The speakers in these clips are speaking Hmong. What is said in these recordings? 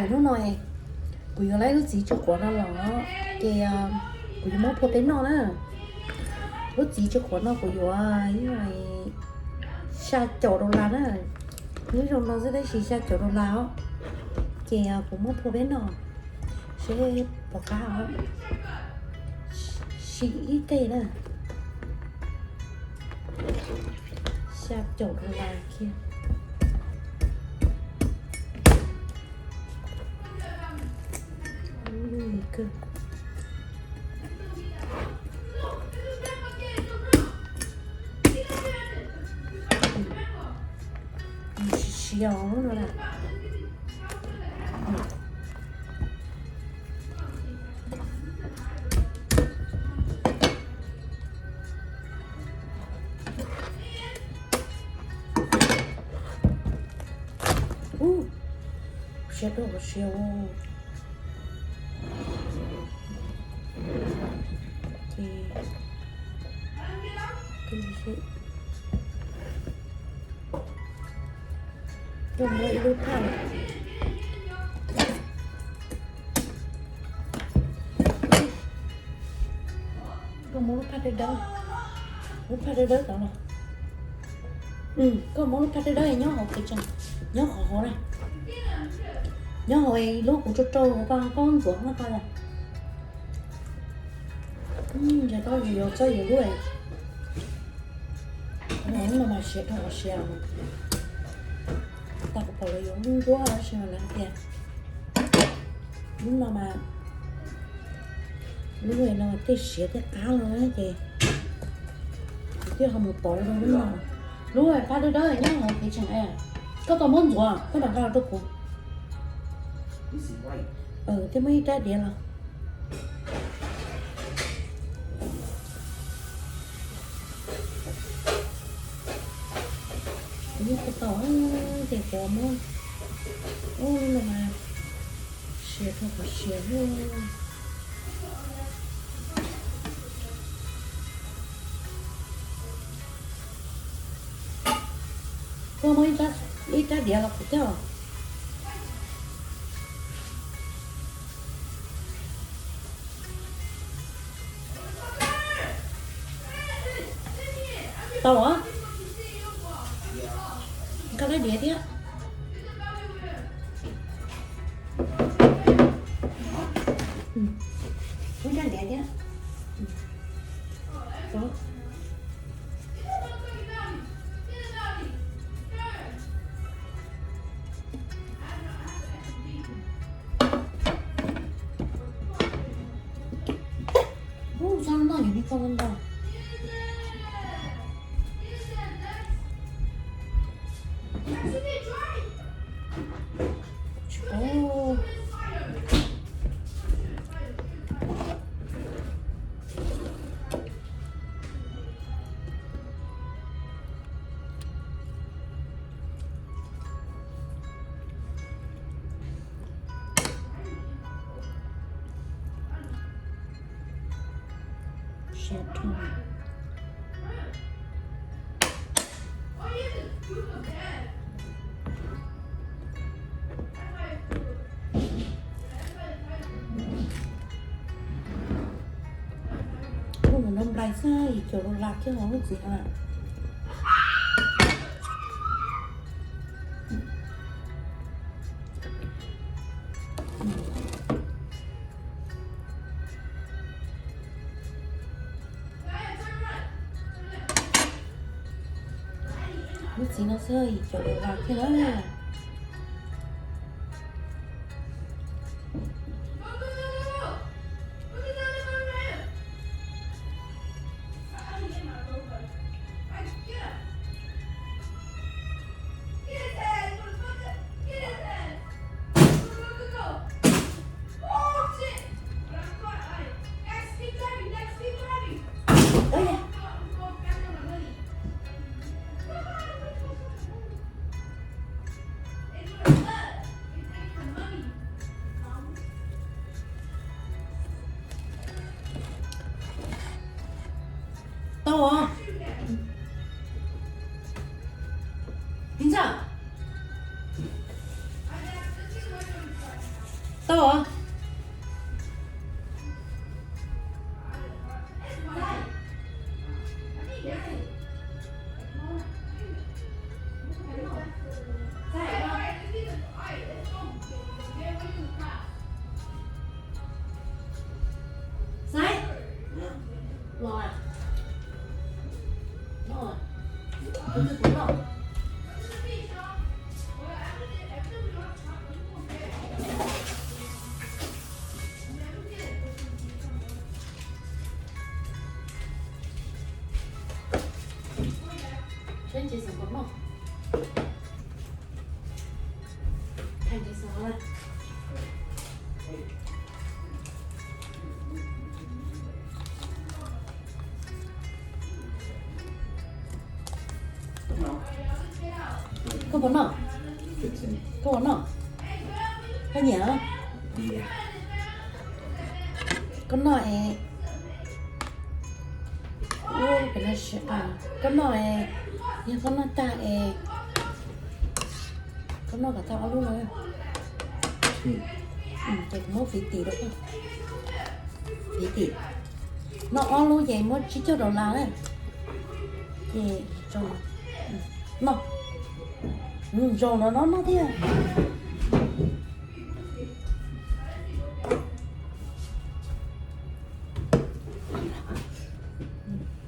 Hnub no kuv yuav lub txiv tsw quav no los, ces kuv yuav muab phua peb noj na. Lub txiv tsw quav no kuv yuav xya caum dollar na. Nyob zoo no xwb tab sis xya caum dollar os. Ces kuv muab phua peb noj seb puas qab os. Sim ib teg na. Xya caum dollar kiag. Siav lub no na. Ub, siav rau qhov siav. Koj muab ib lub phaj, koj muab lub phaj dawb dawb, lub phaj dawb dawb tod los. Koj muab lub phaj dawb dawb nyob hauv pes tsawg, nyob qhov hauv na, nyob hauv lub kuv rau rau hauv koj ntxuav no tau. Ntshai koj yuav txawj yuav lub, lub no mas siav rau qhov siav. Tau kuv pom lawv yuav lub ntsuab tab sis mas lawv tias lub no mas, lub no tej siav thiaj qab no ces kuv thiaj ho mus pauv rau lub no. Lub phaj dawb dawb nyob hauv pes tsawg, koj tau muab ntxuav koj mam nqa los rau kuv. Thiaj muaj ib rab diav los. Kuv yeej tau ces kuv muab, ub, lub no mas siav rau qhov siav. Koj muab ib rab diav los kuv coj. Tau os. Koj rab diav thiab. Ub, rab diav thiab. Ub, zaj no yog li koj ntag. Kuv mus nrog nplai xwb yim caum dollar kiag hauv lub txiv no. Lub txiv no xwb yim caum dollar kiag na. Tau os. Xaiv. Los. Los. Seb ntses xav kom noj. Thaij ntses xav na. Koj puas noj? Koj puas noj? Koj nyiam? Koj noj es, koj noj es, yog koj noj tag es koj noj kom tag ob lub no. Ces kuv muab fiv tim rau koj. Fiv tim. Noj ob lub ces muab tsib caug dollar na. Ces tso, noj. Zoo no no noj thiab.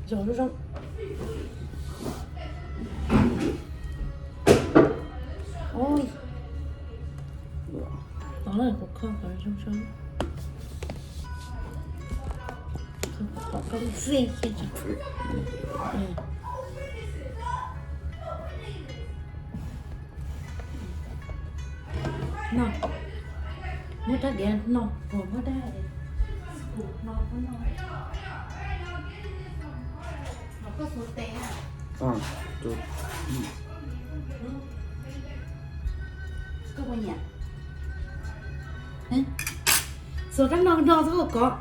Zoo zoo. Ui, tau lawm, kuv kho kom zoo zoo. Kho kom koj xij xij tso. No, muab rab diav no, kuv muab rab diav no, no, no koj xuas tes na. Koj puas nyiam? Xuas rab no no xwb koj kov.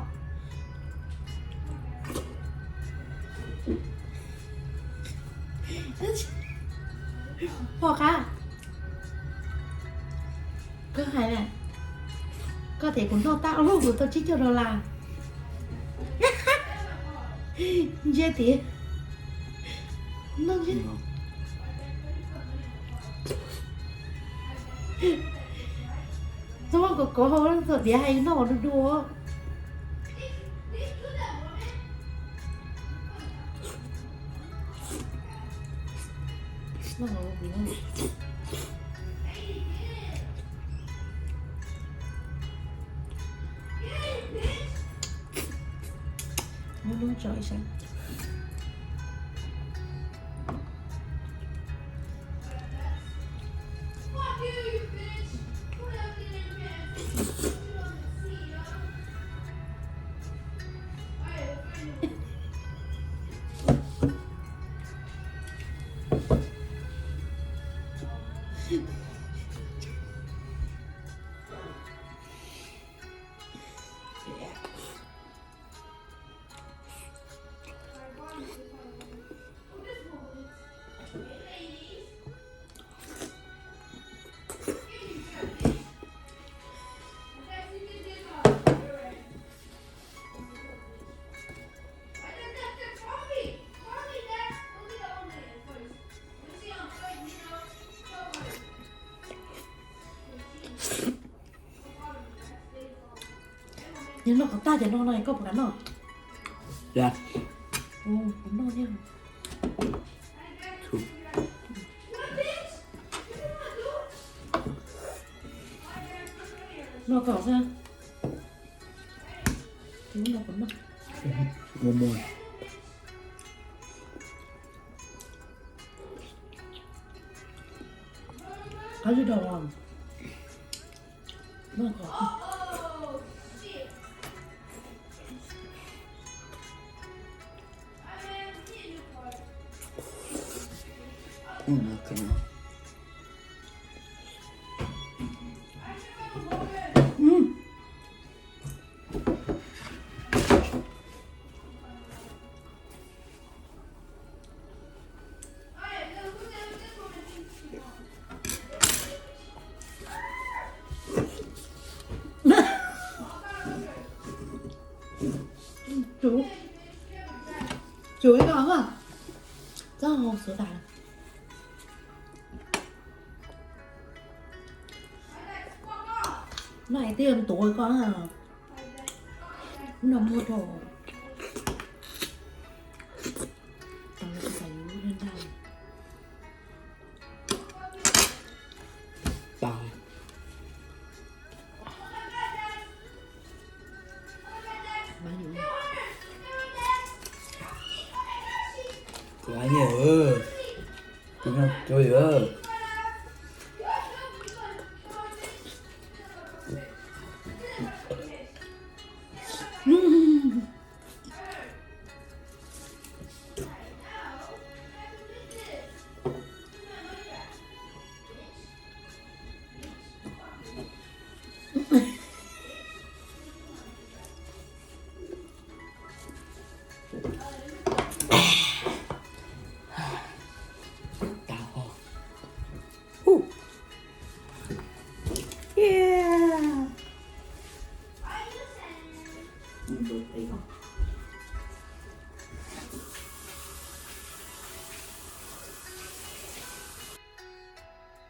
Pom qab. Koj hais na, koj tias kuv noj tag ob lub kuv tau tsib caug dollar. Ntsia tias noj ntsia. Txhob kov kov hauv, txog tias hais noj du du. Muab lub tso ib sab. Yog noj qhov tag ces no no koj puas kam noj? Kuv noj thiab. Noj kom xwb. Ua muag. Qab zib dau os. Noj kom. Chịu ib co, txhob hau xua tas. Noj hais tias ntuav koj na, no muag rau.